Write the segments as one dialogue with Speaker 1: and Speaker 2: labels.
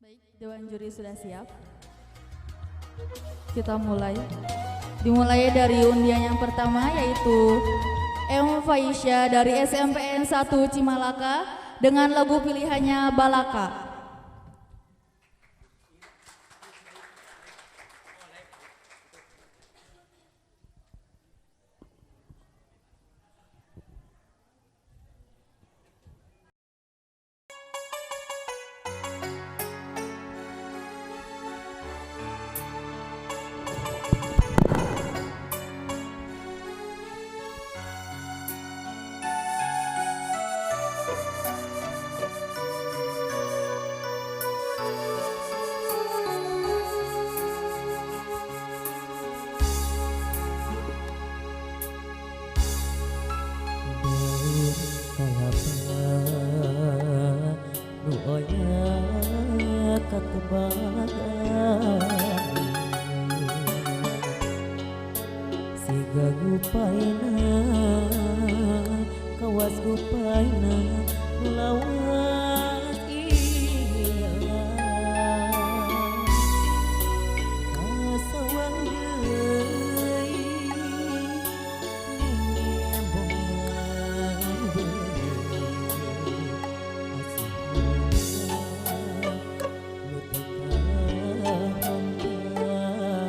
Speaker 1: Baik, Dewan Juri sudah siap. Kita mulai. Dimulai dari undian yang pertama, yaitu M. Faisya dari SMPN 1 Cimalaka dengan lagu pilihannya Balaka.
Speaker 2: Daun kalapa nu oya katebang siga gupaina, kawas gupaina lawas ilang. Kasawang deui nembongan deui asih muda nu teu kahontal dina lamunna.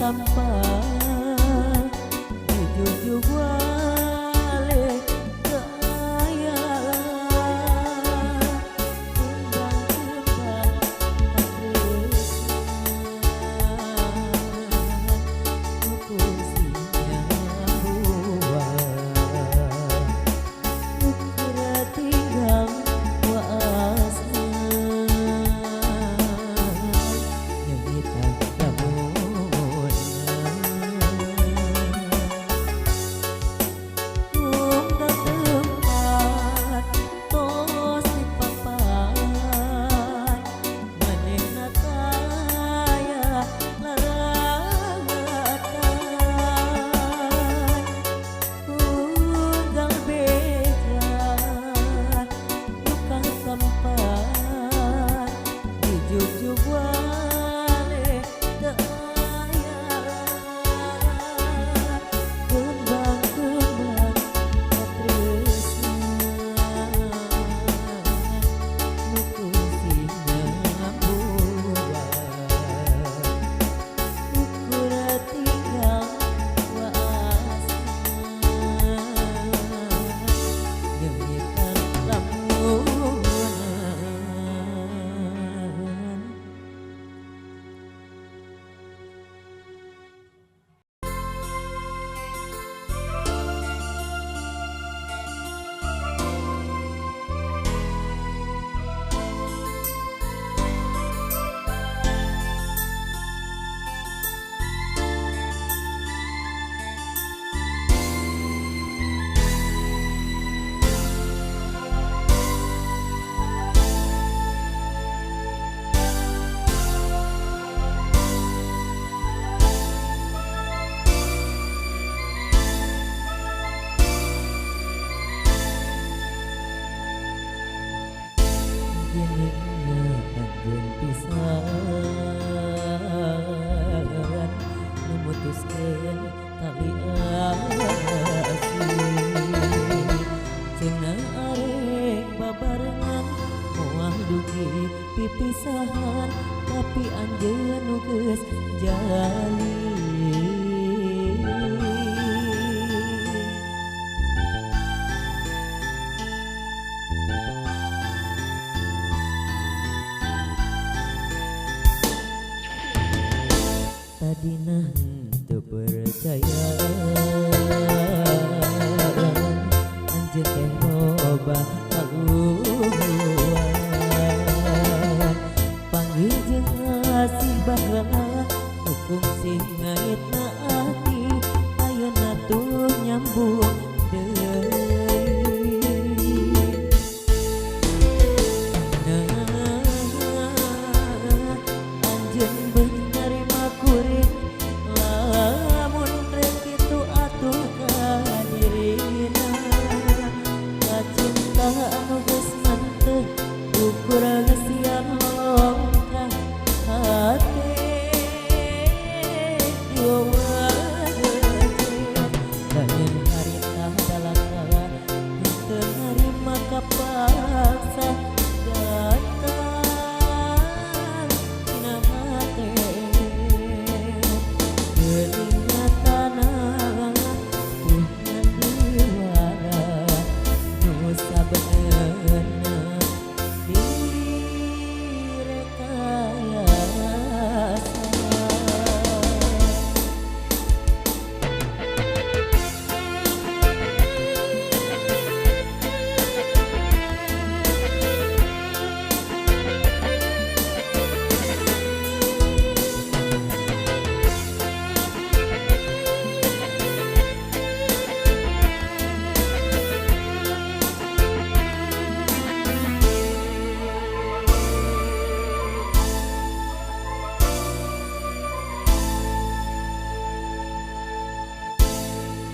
Speaker 2: Katampa dijujug wale teu aya kembang-kembang katresnan nu kungsi nyambuang nu keur tinggal waasna nyeungitan lamunna. Unggal tempat tos dipapan manehna taya larangatan unggal beja nu katampa dijugjug wale teu aya kembang-kembang katresnan nu kungsi nyambuang nu keur tinggal waasna nyeungitan lamunan. Geuning anjeun pisan nu mutuskeun tali asih cenah arek babarengan moal dugi pipisahan tapi anjeun nu geus jalin. Tadina henteu percaya anjeun teh loba haluan panggil jeung asih baheula nu kungsi ngaitna ati ayeuna tuh nyambung deui. Nah, anjeun beut narima kuring lamun rek kitu atuh ka dirina kacinta anu geus manteh ukur ngesian lolongkah hate lain harita dalakala henteu narima kapaksa datang dina hate geuning nyatana tuh ngandiwara nu sabenerna direkayasa.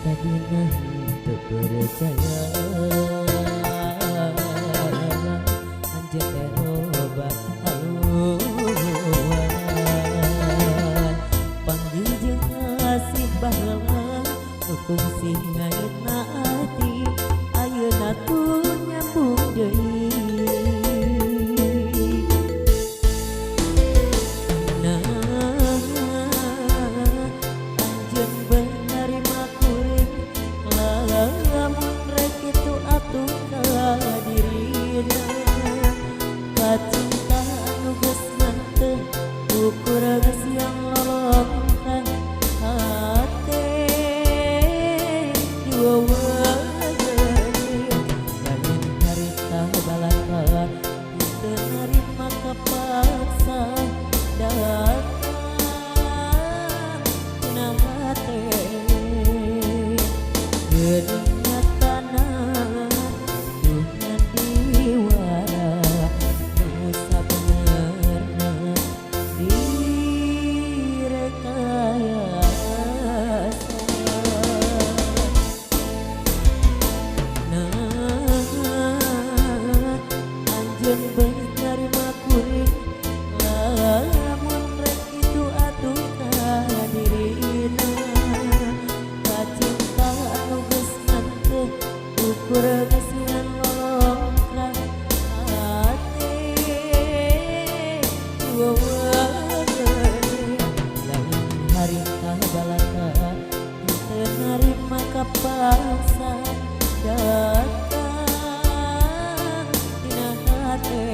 Speaker 2: Tadina henteu percaya anjeun teh loba haluan panggil jeung asih baheula nu kungsi ngaitna ati ayeuna tuh nyambung deui. Nah, kapaksa datang tina hate. Geuning nyatana dunia diwara nu sabenerna direkayasa. Nah, anjeun bener narima kuring, lamun rek kitu atuh ka dirina. Kacinta anu geus nganteh ukur geus ngan lolongkrah hate. Lain harita balaka teu narima kapaksa datang tina hate.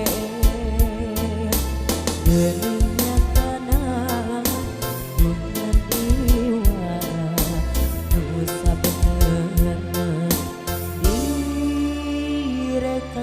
Speaker 2: Geuning nyatana dunia diwara nu sabenerna direkayasa.